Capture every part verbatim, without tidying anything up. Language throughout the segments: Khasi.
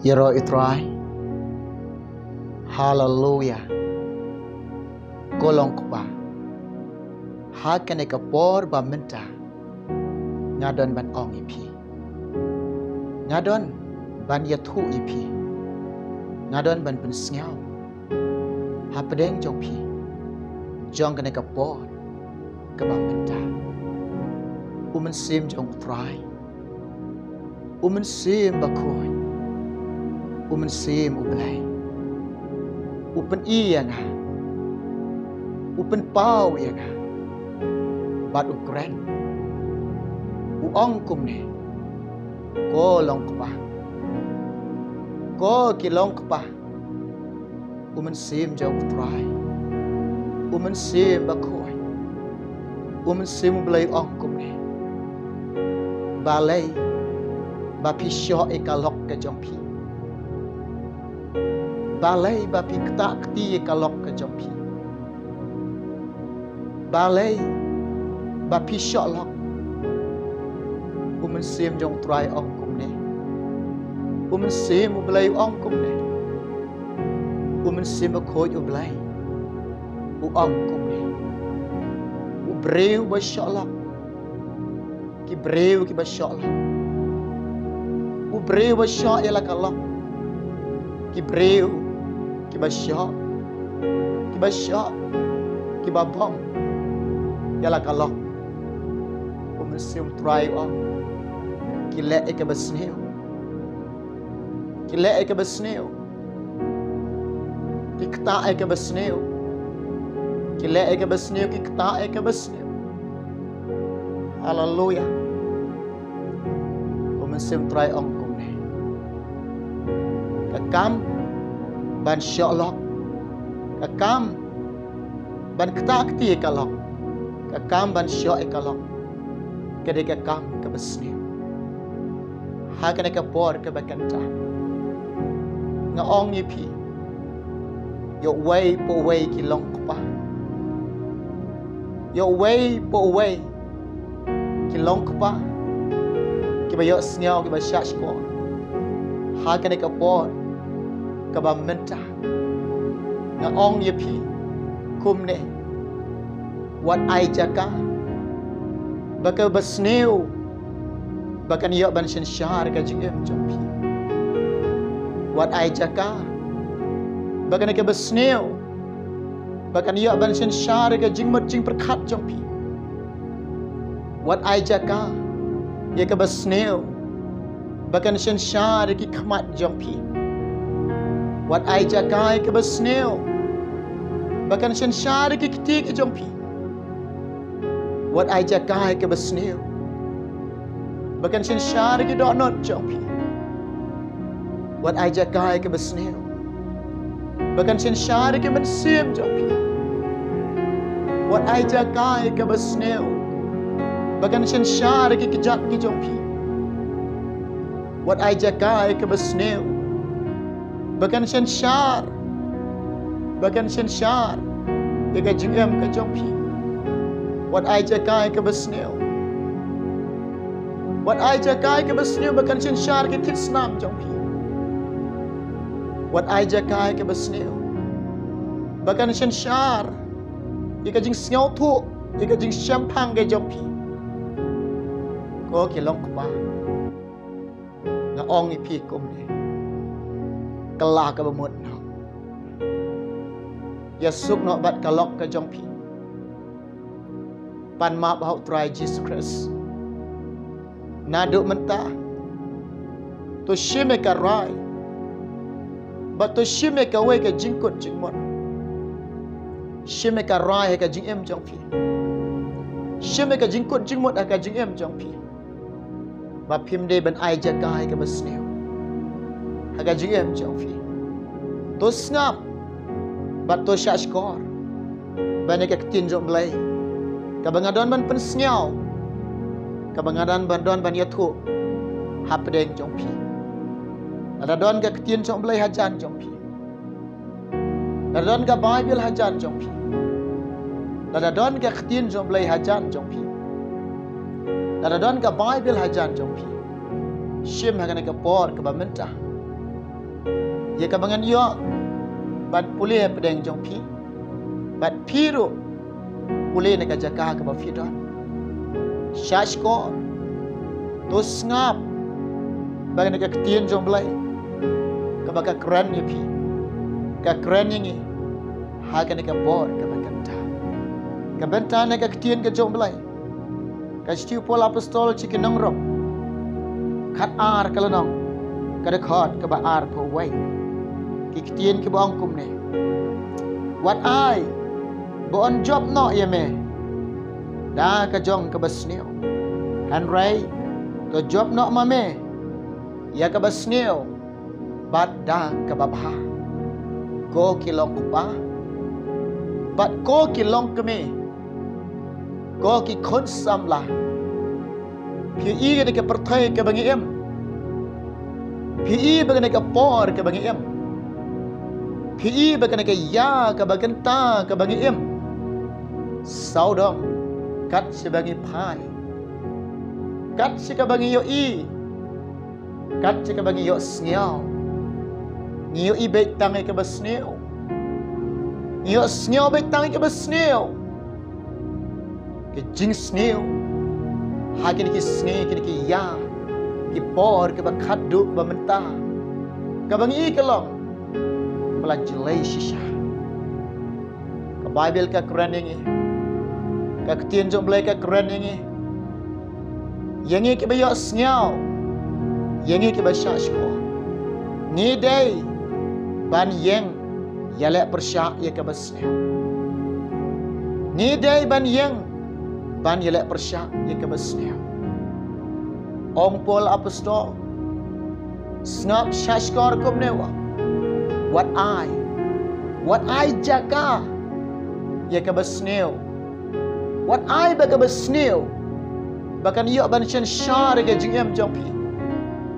Ïaroh ïa u Trai. Haleluya. Ko long Kpa, ha kane ka por ba mynta nga don ban ong ïa phi, nga don ban ïathuh ïa phi, nga don ban pynsngew hapdeng jong phi jong kane ka por kaba mynta. U Mynsiem jong u Trai, u Mynsiem Bakhuid, u Mynsiem U Blei, u pyni ïa nga, u pynpaw ïa nga, bad u kren, u ong kumne: Ko long Kpa, ko ki long Kpa. U Mynsiem jong u Trai, u Mynsiem Bakhuid, u Mynsiem U Blei ong kumne: Balei ba phi shoh ïa ka lok ka jong phi? Balei ba phi ktah kti ïa ka lok ka jong phi? Balei ba phi shoh lok? U Mynsiem jong u Trai ong kumne, u Mynsiem U Blei ong kumne, u Mynsiem Bakhuid U Blei u ong kumne: U briew ba shoh lok, ki briew kiba shoh lok, u briew ba shoh ïa la ka lok, ki briew kiba shoh, kiba shoh, kiba bom ïa la ka lok. U Mynsiem Trai u ong, ki leh ïa kaba sniew, ki leh ïa kaba sniew, ki ktah ïa kaba sniew, ki leh ïa kaba sniew, ki ktah ïa kaba sniew. Haleluya. U Mynsiem Trai ong kumne: Ka kam ban shoh lok, ka kam ban ktah kti ïa ka lok, ka kam ban shoh ïa ka lok, ka dei ka kam kaba sniew. Ha kane ka por kaba kynta, nga ong ïa phi, ïa uwei pa uwei ki long Kpa, ïa uwei pa uwei ki long Kpa, kiba ïohsngew, kiba shahshkor, ha kane ka por kaba mynta, nga ong ïa phi kumne: wat ai jaka ba kaba sniew ba kan ïoh ban synshar ka jingim jong phi. Wat ai jaka ba kane kaba sniew ba kan ïoh ban synshar ka jingmut jingpyrkhat jong phi. Wat ai jaka ïa kaba sniew ba kan synshar ki khmat jong phi. Wat ai jaka ïa kaba sniew ba kan synshar ki kti ki jong phi. Wat ai jaka ïa kaba sniew ba kan synshar ki dohnud jong phi. Wat ai jaka ïa kaba sniew ba kan synshar ki mynsiem jong phi. Wat ai jaka ïa kaba sniew ba kan synshar ki kjat ki jong phi. Wat ai jaka ïa kaba sniew ba kan synshar, ba kan synshar ïa ka jingim ka jong phi. Wat ai jaka ïa kaba sniew, wat ai jaka ïa kaba sniew ba kan synshar ki thied snam jong phi. Wat ai jaka ïa kaba sniew ba kan synshar ïa ka jingsngewthuh, ïa ka jingshemphang ka jong phi. Ko ki long Kpa, nga ong ïa phi kumne: Kylla kaba mut noh, ïasuk noh bad ka lok ka jong phi, pan map ha u Trai Jisu Khrist. Naduh mynta to shim ïa ka rai bad to shim ïa kawei ka jingkut jingmut. Shim ïa ka rai ha ka jingim jong phi. Shim ïa ka jingkut jingmut ha ka jingim jong phi, ba phim dei ban ai jaka ïa kaba sniew ha ka jingim jong phi. To sngap bad to shahshkor ban ïa ka ktien jong u Blei kaba nga don ban pynsngew, kaba nga don ban, don ban ïathuh hapdeng jong phi. Lada don ka ktien jong u Blei hajan jong phi, lada don ka Baibl hajan jong phi, lada don ka ktien jong u Blei hajan jong phi, lada don ka Baibl hajan jong phi, shim ha kane ka por kaba mynta. ïa kaba ngan ïoh ban pule hapdeng jong phi, bad phi ruh pule na ka jaka kaba phi don. Shahshkor, to sngap ba kane ka ktien jong U Blei kaba ka kren ïa phi, ka kren ïa ngi ha kane ka por kaba kynta. Ka bynta na ka ktien ka jong U Blei, ka shithi u Paul Apostol sha ki nong Rom, khat ar ka lynnong, ka dkhot kaba arphew wei. Ki ktien kiba ong kumne: Wat ai ba yn jop noh ïa me da ka jong kaba sniew, hynrei to jop noh ma me ïa kaba sniew bad da kaba bha, ko ki long kpa bad ko ki long kmie, ko ki khun samla. Phi i kane ka pyrthei kaba ngi im, phi i ba kane ka por kaba ngi im, phi i ba kane ka ïa kaba kynta kaba ngi im, sawdong kat shaba ngi phai, kat shaba ngi ïohi, kat shaba ngi ïohsngew, ngi ïohi beit tang ïa kaba sniew. Ngi ïohsngew beit tang ïa kaba sniew. Ka jingsniew ha kine ki sngi, kine ki ïa, ki por kaba khatduh ba mynta, kaba ngi ka long ba la jlei shisha. Ka Baibl ka kren ïa ngi, ka ktien jong U Blei ka kren ïa ngi, ïa ngi kiba ïohsngew, ïa ngi kiba shahshkor, ngi dei ban ïeng ïaleh pyrshah ïa kaba sniew. Ngi dei ban ïeng ban ïaleh pyrshah ïa kaba sniew. Ong Paul Apostol, sngap shahshkor kumne, wat ai, wat ai jaka ïa kaba sniew. Wat ai ba kaba sniew ba kan ïoh ban synshar ïa ka jingim jong phi.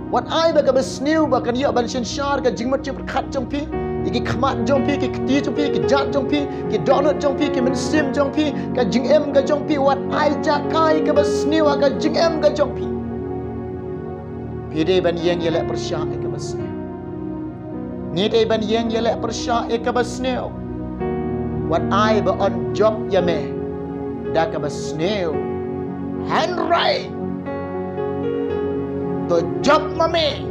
Wat ai ba kaba sniew ba kan ïoh ban synshar ka jingmut jingpyrkhat jong phi, ïa ki khmat jong phi, ki kti jong phi, ki kjat jong phi, ki dohnud jong phi, ki mynsiem jong phi, ka jingim ka jong phi. Wat ai jaka ïa kaba sniew ha ka jingim ka jong phi. Phi dei ban ïeng ïaleh pyrshah ïa kaba sniew. Ngi dei ban ïeng ïaleh pyrshah ïa kaba sniew. Wat ai ba yn jop ïa me da kaba sniew, hynrei to jop ma me.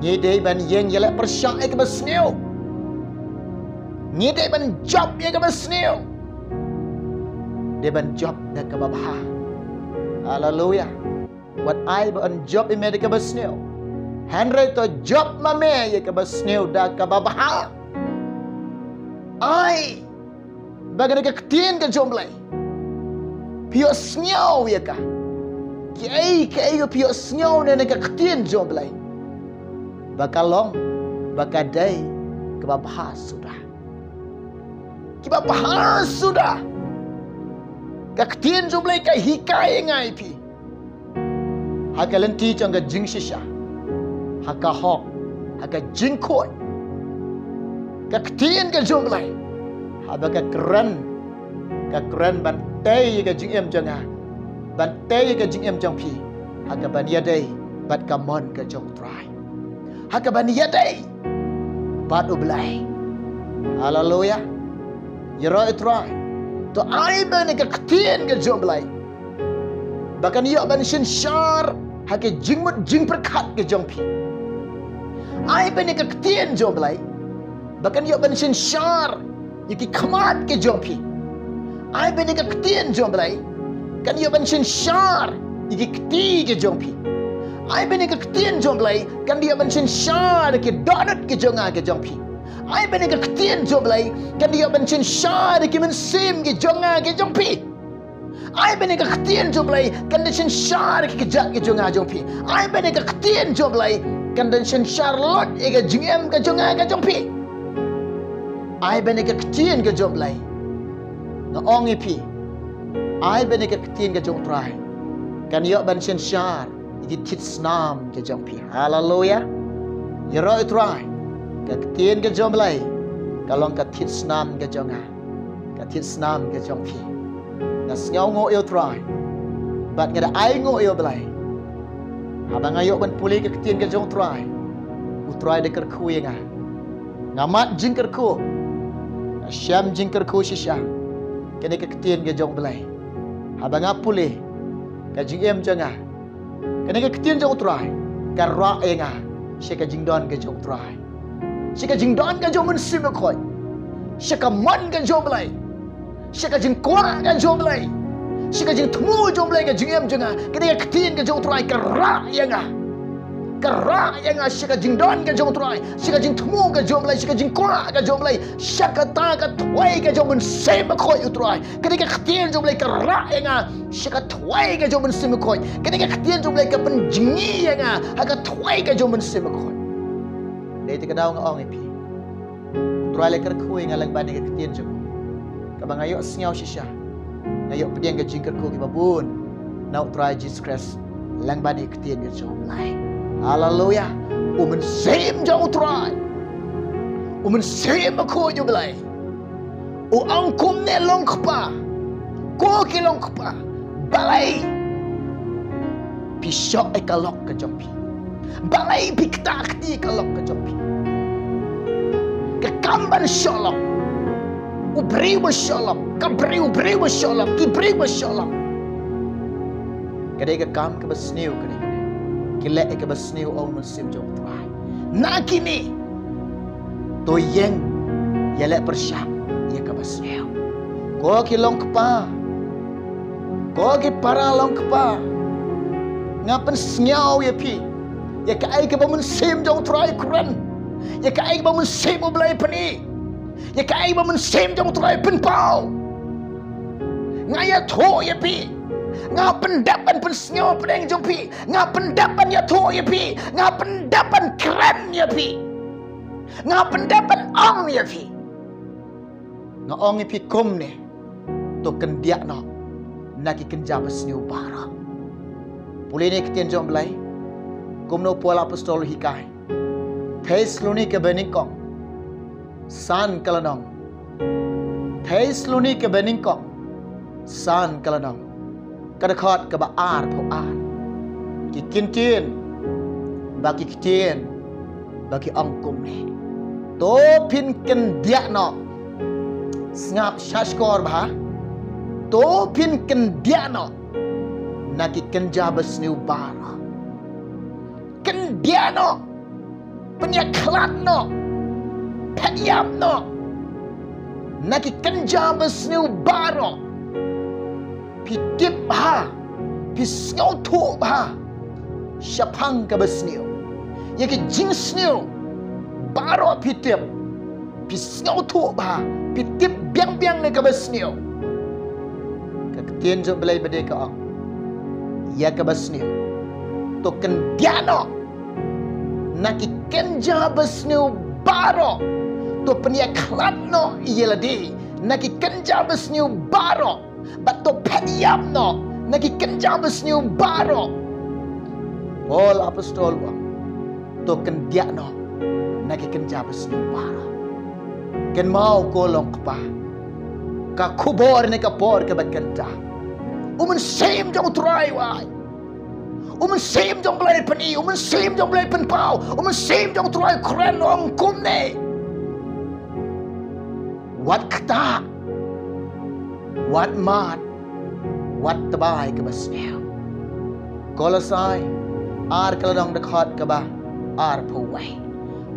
Ngi dei ban ïeng ïaleh pyrshah ïa kaba sniew. Ngi dei ban jop ïa kaba sniew. Dei ban jop da kaba bha. Haleluya. Wat ai ba yn jop ïa me da kaba sniew, hynrei to jop ma me ïa kaba sniew da kaba bha. Ai ba kane ka ktien ka jong U Blei phi ïohsngew ïa ka. Kiei kiei ba phi ïohsngew na kane ka ktien jong U Blei, ba ka long, ba ka dei kaba bha suda. Kiba bha suda. Ka ktien jong U Blei ka hikai ïa nga ïa phi ha ka lynti jong ka jingshisha, ha ka hok, ha ka jingkhuid. Ka ktien ka jong U Blei haba ka kren, ka kren ban tei ïa ka jingim jong nga, ban tei ïa ka jingim jong phi ha kaban ïadei bad ka mon ka jong U Trai, ha kaban ïadei bad U Blei. Haleluya. Ïaroh ïa U Trai. To ai ba kane ka ktien ka jong U Blei ba kan ïoh ban synshar ha ka jingmut jingpyrkhat ka jong phi. Ai ba kane ka ktien jong U Blei ba kan ïoh ban synshar ïa ki khmat ka jong phi. Ai ba kane ka ktien jong U Blei kan ïoh ban synshar ïa ki kti ka jong phi. Ai ba kane ka ktien jong U Blei kan ïoh ban synshar ïa ki dohnud ka jong nga ka jong phi. Ai ba kane ka ktien jong U Blei kan ïoh ban synshar ïa ki mynsiem ka jong nga ka jong phi. Ai ba kane ka ktien jong U Blei kan da synshar ïa ki kjat ki jong nga jong phi. Ai ba kane ka ktien jong U Blei kan da synshar lut ïa ka jingim ka jong nga ka jong phi. Ai ba kane ka ktien ka jong U Blei, nga ong ïa phi, ai ba kane ka ktien ka jong U Trai kan ïoh ban synshar ïa ki thied snam ka jong phi. Haleluya. Ïaroh ïa U Trai. Ka ktien ka jong U Blei ka long ka thied snam ka jong nga, ka thied snam ka jong phi. Nga sngewnguh ïa U Trai bad nga da ainguh ïa U Blei haba nga ïoh ban pule ka ktien ka jong U Trai. U Trai da kyrkhu ïa nga. Nga mad jingkyrkhu. Nga shem jingkyrkhu shisha. Kane ka ktien ka jong U Blei. Haba nga pule ka jingim jong nga, kane ka ktien jong U Trai ka rah ïa nga sha ka jingdon ka jong U Trai, sha ka jingdon ka jong U Mynsiem Bakhuid, sha ka mon ka jong U Blei, sha ka jingkwah ka jong U Blei, sha ka jingthmu jong U Blei ka jingim jong nga. Kane ka ktien ka jong U Trai ka rah ïa nga. Ka rah ïa nga sha ka jingdon ka jong U Trai, sha ka jingthmu ka jong U Blei, sha ka jingkwah ka jong U Blei, sha kata ka thwei ka jong U Mynsiem Bakhuid U Trai. Kane ka ktien jong U Blei ka rah ïa nga sha ka thwei ka jong U Mynsiem Bakhuid. Kane ka ktien jong U Blei ka pynjngi ïa nga ha ka thwei ka jong U Mynsiem Bakhuid. Dei te ka daw nga ong ïa phi, U Trai la kyrkhu ïa nga lyngba kane ka ktien jong u. Kaba nga ïohsngew shisha, nga ïoh pdiang ka jingkyrkhu kiba bun na U Trai Jisu Khrist lyngba kane ka ktien ka jong U Blei. Haleluya. U Mynsiem jong U Trai, U Mynsiem Bakhuid U Blei, u ong kumne: Long kpa, ko ki long kpa, balei phi shoh ïa ka lok ka jong phi? Balei phi ktah kti ïa ka lok ka jong phi? Ka kam ban shoh lok, u briew ba shoh lok, ka briew, u briew ba shoh lok, ki briew ba shoh lok. Ka dei ka kam kaba sniew, ka dei, ka dei. Ki leh ïa kaba sniew, ong U Mynsiem jong U Trai. Na kine to ïeng ïaleh pyrshah ïa kaba sniew. Ko ki long kpa, ko ki para long kpa, nga pynsngew ïa phi ïa kaei kaba U Mynsiem jong U Trai u kren, ïa kaei kaba U Mynsiem U Blei u pyni, ïa kaei kaba U Mynsiem jong U Trai u pynpaw. Nga ïathuh ïa phi, nga pyndep ban pynsngew pdeng jong phi, nga pyndep ban ïathuh ïa phi, nga pyndep ban kren ïa phi, nga pyndep ban ong ïa phi. Nga ong ïa phi kumne: To kyndiah noh na ki kynja ba sniew baroh. Pule ïa kane ka ktien jong U Blei kumno u Paul Apostol u hikai. Thessalonika banyngkong, san ka lynnong. Thessalonika banyngkong, san ka lynnong, ka dkhot kaba arphew ar. Ki kyntien ba ki ktien ba ki ong kumne: To phin kyndiah noh. Sngap shashkor bha. To phin kyndiah noh na ki kynja ba sniew baroh. Kyndiah noh, pynïakhlad noh, phet ïap noh na ki kynja ba sniew baroh. Phi tip bha, phi sngewthuh bha shaphang kaba sniew, ïa ki jingsniew baroh phi tip. Phi sngewthuh bha, phi tip biang biang ïa kaba sniew. Ka ktien jong U Blei ba dei ka ong ïa kaba sniew: To kyndiah noh na ki kynja ba sniew baroh. To pynïakhlad noh ïa lade na ki kynja ba sniew baroh, bad to phet ïap noh na ki kynja ba sniew baroh. Paul Apostol u ong: To kyndiah noh na ki kynja ba sniew baroh. Kynmaw ko long kpa, ka khubor ne ka por kaba kynta, U Mynsiem jong U Trai u ai. U Mynsiem jong U Blei u pyni, U Mynsiem jong U Blei u pynpaw, U Mynsiem jong U Trai u kren, u ong kumne: Wat ktah, wat mad, wat tba ïa kaba sniew. Kolosai ar ka lynnong, dkhot kaba arphew wei.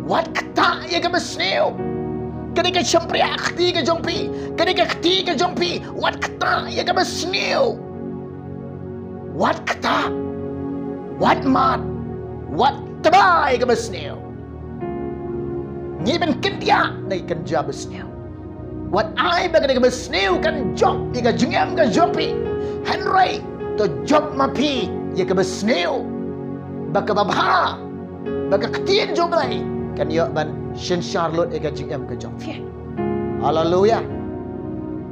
Wat ktah ïa kaba sniew. Ka dei ka shympriah kti ka jong phi, ka dei ka kti ka jong phi. Wat ktah ïa kaba sniew. Wat ktah, wat mad, wat tba ïa kaba sniew. Ngi ban kyndiah na ki kynja ba sniew. Wat ai ba ka dei kaba sniew kan jop ïa ka jingim ka jong phi. Hynrei to jop ma phi ïa kaba sniew, ba kaba bha, ba ka ktien jong U Blei kan ïoh ban synshar lut ïa ka jingim ka jong phi. Haleluya.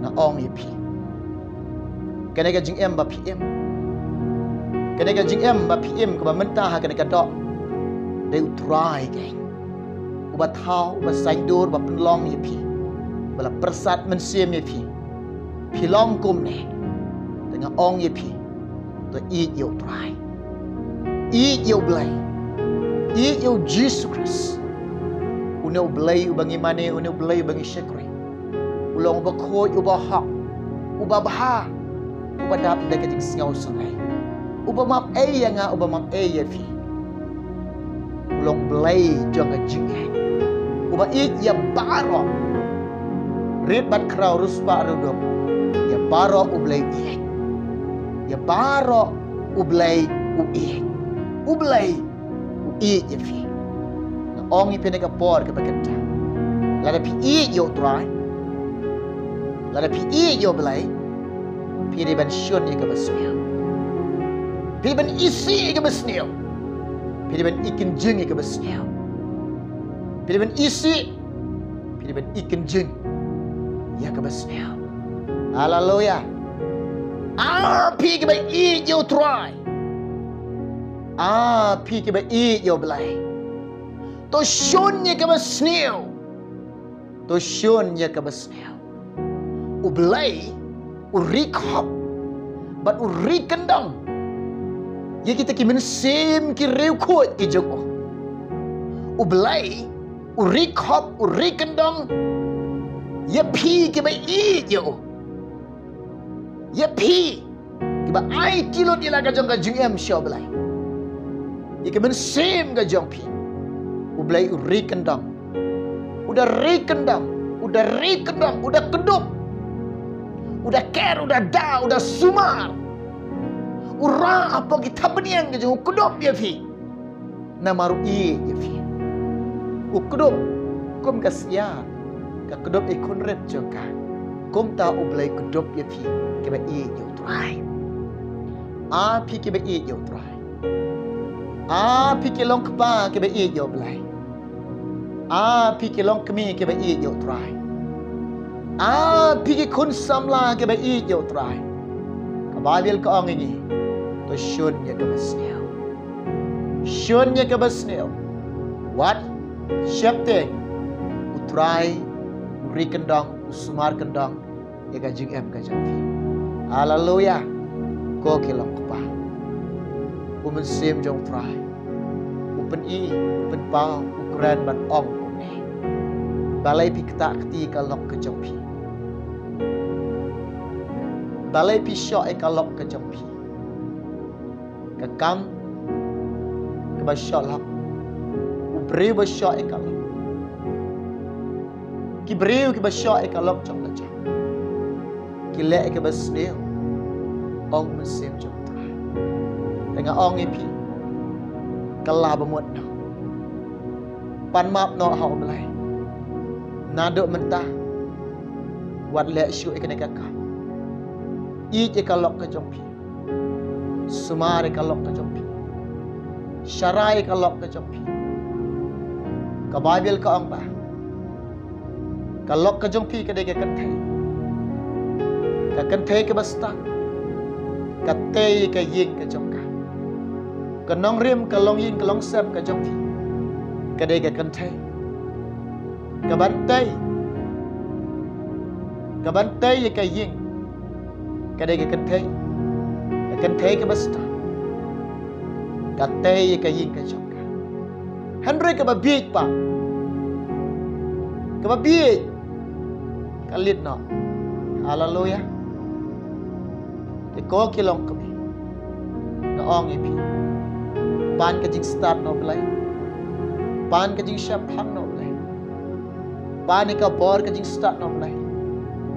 Nga ong ïa phi, kane ka jingim ba phi im, kane ka jingim ba phi im kaba mynta ha kane ka doh, dei U Trai keiñ uba thaw, uba saiñdur, uba pynlong ïa phi, uba la pyrsad mynsiem ïa phi. Phi long kumne, te nga ong ïa phi, to ïeit ïa U Trai, ïeit ïa U Blei. Ïeit ïa u Jisu Khrist. Une u Blei uba ngi mane, une u Blei uba ngi shakri. U long uba khuid, uba hok, uba bha, uba dap da ka jingsngew sngewsih. Uba map ei ïa nga, uba map ei ïa phi. U long Blei jong ka jingïeit. Uba ïeit ïa baroh. Rit bad khraw, riewspah riewduk. Ïa baroh U Blei u ïeit. Ïa baroh U Blei u ïeit. U Blei u ïeit ïa phi. Nga ong ïa phi ha kane ka por kaba kynta. Lada phi ïeit ïa U Trai, lada phi ïeit ïa U Blei, phi dei ban shun ïa kaba sniew. Phi dei ban isih ïa kaba sniew. Phi dei ban ikynjing ïa kaba sniew. Phi dei ban isih. Phi dei ban ikynjing ïa kaba sniew. Haleluya. Ah, phi kiba ïeit ïa U Trai. Ah, phi kiba ïeit ïa U Blei, to shun ïa kaba sniew. To shun ïa kaba sniew. U Blei u ri khop bad u ri kyndong ïa kita ki mynsiem, ki riewkhuid ki jong u. U Blei u ri khop, u ri kyndong ïa phi kiba ïeit ïa u. Ïa phi kiba aiti lut ïa la ka jong ka jingim sha U Blei. Ïa ka mynsiem ka jong phi, U Blei u ri kyndong. U da ri kyndong, u da ri kyndong, u da kdup. U da ker, u da da, u da sumar. U rah hapoh ki thapniang ka jong u, u kdup ïa phi. Namar u ïeit ïa phi. U kdup kum ka syiar ka kdup ïa i khun rit jong ka, kumta U Blei u kdup ïa phi kiba ïeit ïa U Trai. Ah, phi kiba ïeit ïa U Trai. Ah, phi ki longkpa kiba ïeit ïa U Blei. Ah, phi ki longkmie kiba ïeit ïa U Trai. Ah, phi ki khun samla kiba ïeit ïa U Trai. Ka Baibl ka ong ïa ngi, to shun ïa kaba sniew. Shun ïa kaba sniew. Wat sheptieng. U Trai u ri kyndong, u sumar kyndong ïa ka jingim ka jong phi. Haleluya. Ko ki longkpa, u mynsiem jong U Trai u pyni, u pynpaw, u kren bad ong kumne: Balei phi ktah kti ïa ka lok ka jong phi? Balei phi shoh ïa ka lok ka jong phi? Ka kam kaba shoh lok, u briew ba shoh ïa ka lok, ki briew kiba shoh ïa ka lok jong la jong, ki leh ïa kaba sniew, ong u mynsiem jong U Trai. Te nga ong ïa phi, kylla ba mut noh. Pan map noh ha U Blei. Naduh mynta, wat leh shuh ïa kane ka kam. Ïeit ïa ka lok ka jong phi. Sumar ïa ka lok ka jong phi. Sharai ïa ka lok ka jong phi. Ka Baibl ka ong ba ka lok ka jong phi ka dei ka kynthei. Ka kynthei kaba stad ka tei ïa ka ïing ka jong ka. Ka nongrim, ka longïing, ka longsep ka jong phi ka dei ka kynthei. Kaban tei, kaban tei ïa ka ïing ka dei ka kynthei. Ka kynthei kaba stad ka tei ïa ka ïing ka jong ka. Hynrei kaba bieit pat, kaba bieit ka leit noh. Haleluya. Te ko ki longkmie, nga ong ïa phi, pan ka jingstad na U Blei. Pan ka jingshemphang na U Blei. Pan ïa ka bor ka jingstad na U Blei.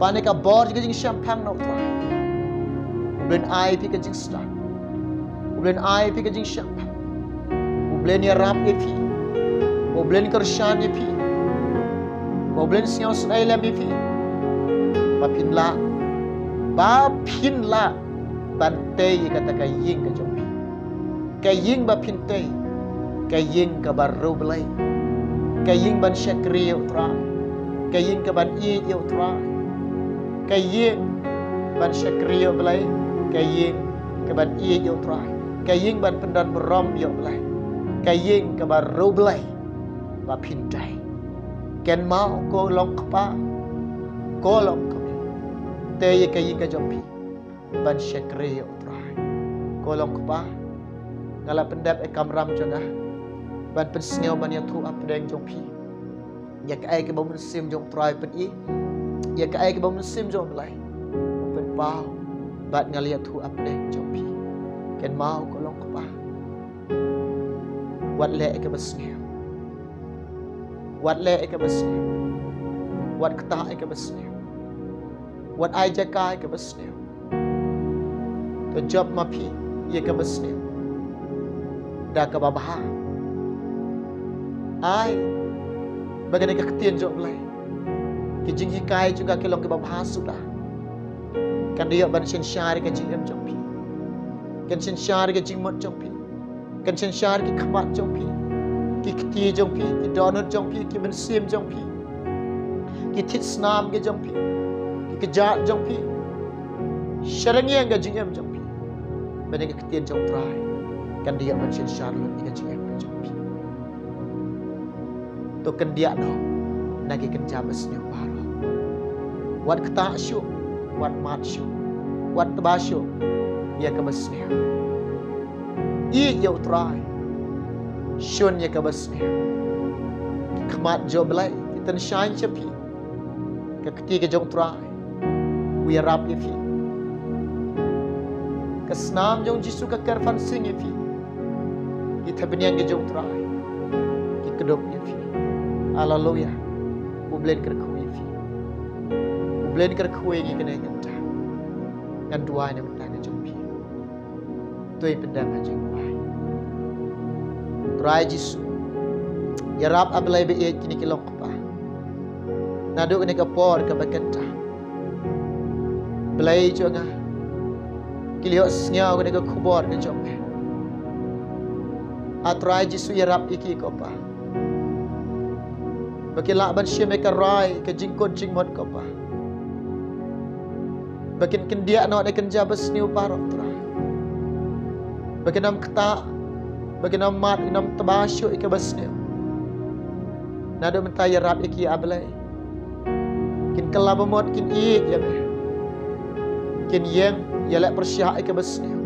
Pan ïa ka bor ka jingshemphang na U Trai. U Blei un ai ïa phi ka jingstad. U Blei un ai ïa phi ka jingshemphang. U Blei un ïarap ïa phi. U Blei un kyrshan ïa phi. U Blei un sngewsynei lem ïa phi. Ba phin lah, ba phin lah ban tei ïa kata ka ïing ka jong phi. Ka ïing ba phin tei, ka ïing kaba riewblei. Ka ïing ban shakri ïa U Trai. Ka ïing kaban ïeit ïa U Trai. Ka ïing ban shakri ïa U Blei. Ka ïing kaban ïeit ïa U Trai. Ka ïing ban pyndon burom ïa U Blei. Ka ïing kaba riewblei ba phin tei. Kynmaw ko longkpa, ko longkmie, tei ïa ka ïing ka jong phi ban shakri ïa U Trai. Ko longkpa, nga la pyndep ïa ka kamram jong nga. ban pynsngew ban ïathuh hapdeng jong phi ïa kaei kaba u Mynsiem jong u Trai u pyni, ïa kaei kaba u Mynsiem jong u Blei u pynpaw, bad nga la ïathuh hapdeng jong phi. Kynmaw ko long kpa, wat leh ïa kaba sniew. Wat leh ïa kaba sniew. Wat ktah ïa kaba sniew. Wat ai jaka ïa kaba sniew. To jop ma phi ïa kaba sniew da kaba bha. Ai ba kane ka ktien jong u Blei, ki jinghikai jong ka ki long kiba bha suda. Kan da ïoh ban synshar ïa ka jingim jong phi. Kan synshar ïa ka jingmut jong phi. Kan synshar ki khmat jong phi, ki kti jong phi, ki dohnud jong phi, ki mynsiem jong phi, ki thied snam ki jong phi, ki kjat jong phi. Sharang ïa ka jingim jong phi. Ban ïa ka ktien jong u Trai kan da ïoh ban synshar lut ïa ka jingim jong phi. To kyndiah noh na ki kynja ba sniew baroh. Wat ktah shuh, wat mad shuh, wat tba shuh ïa kaba sniew. Ïeit ïa u Trai, shun ïa kaba sniew. Ki khmat jong u Blei ki tynshaiñ sha phi. Ka kti ka jong u Trai u ïarap ïa phi. Ka snam jong u Jisu ka kyrpad sing ïa phi. Ki thapniang ka jong u Trai ki kdup ïa phi. Haleluya. U Blei un kyrkhu ïa phi. U Blei un kyrkhu ïa ngi kane ka bynta. Ngan duwai na ka bynta ka jong phi. To ngin pyndem ha jingduwai. Trai Jisu, ïarap, A Blei ba ïeit, kine ki long kpa. Naduh kane ka por kaba kynta, Blei jong nga, ki la ïohsngew kane ka khubor ka jong me. A Trai Jisu, ïarap ïa ki ko Pa, ba kin lah ban shim ïa ka rai ka jingkut jingmut ko Pa, ba kin kyndiah noh na ki kynja ba sniew baroh, Trai, ba kin ym ktah, ba kin ym mad, kin ym tba shuh ïa kaba sniew. Naduh mynta ïarap ïa ki, A Blei, kin kylla ba mut, kin ïeit ïa me, kin ïeng ïaleh pyrshah ïa kaba sniew,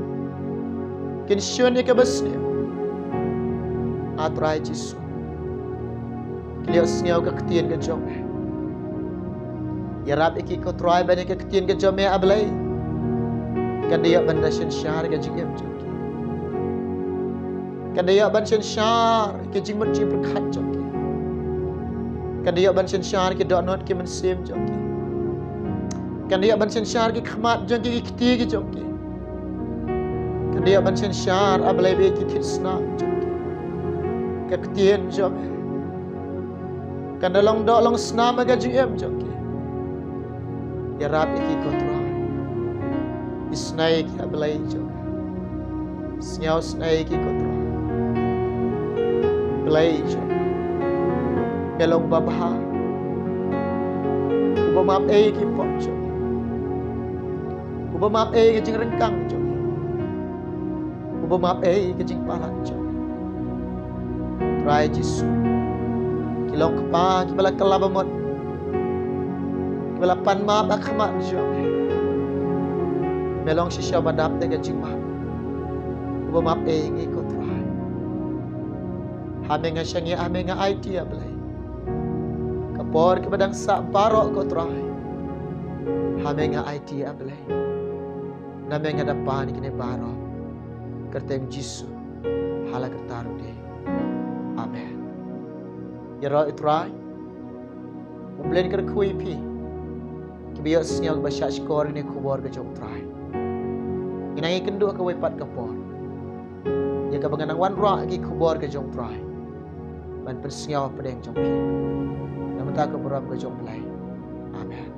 kin shun ïa kaba sniew. A Trai Jisu, ki la ïohsngew ka ktien ka jong me. Ïarap ïa ki ko Trai, ban ïa ka ktien ka jong me, A Blei, kan da ïoh ban da synshar ka jingim jong ki. Kan da ïoh ban synshar ka jingmut jingpyrkhat jong ki. Kan da ïoh ban synshar ki dohnud ki mynsiem jong ki. Kan da ïoh ban synshar ki khmat jong ki, ki kti ki jong ki. Kan da ïoh ban synshar, A Blei, ba ïeit, ki thied snam jong ki. Ka ktien jong me kan da long doh long snam ha ka jingim jong ki. Ïarap ïa ki ko Trai. Isnei ïa ki, A Blei jong nga. Sngewsnei ïa ki ko Trai. Blei jong nga, me long uba bha, uba map ei ïa ki pop jong ngi, uba map ei ïa ki jingryngkang jong ngi, uba map ei ïa ki jingpalat jong ngi. Trai Jisu, ki long kpa kiba la kylla ba mut, kiba la pan map ha khmat jong me. Me long shisha ba dap da ka jingmap, uba map ei ïa ngi ko Trai. Ha me nga shaniah, ha me nga aiti, A Blei. Ka por kaba dang sah baroh ko Trai, ha me nga aiti, A Blei. Na me nga da pan ïa kine baroh. Kyrteng Jisu, ha la karta ruh de. Amen. Ïaroh ïa u Trai. U Blei un kyrkhu ïa phi kiba ïohsngew, kiba shahshkor ïa kane ka khubor ka jong u Trai. Ngin nang ïakynduh ha kawei pat ka por, ïa kaba ngan nang wanrah ïa ki khubor ka jong u Trai ban pynsngew hapdeng jong phi. Na ka bynta ka burom ka jong u Blei. Amen.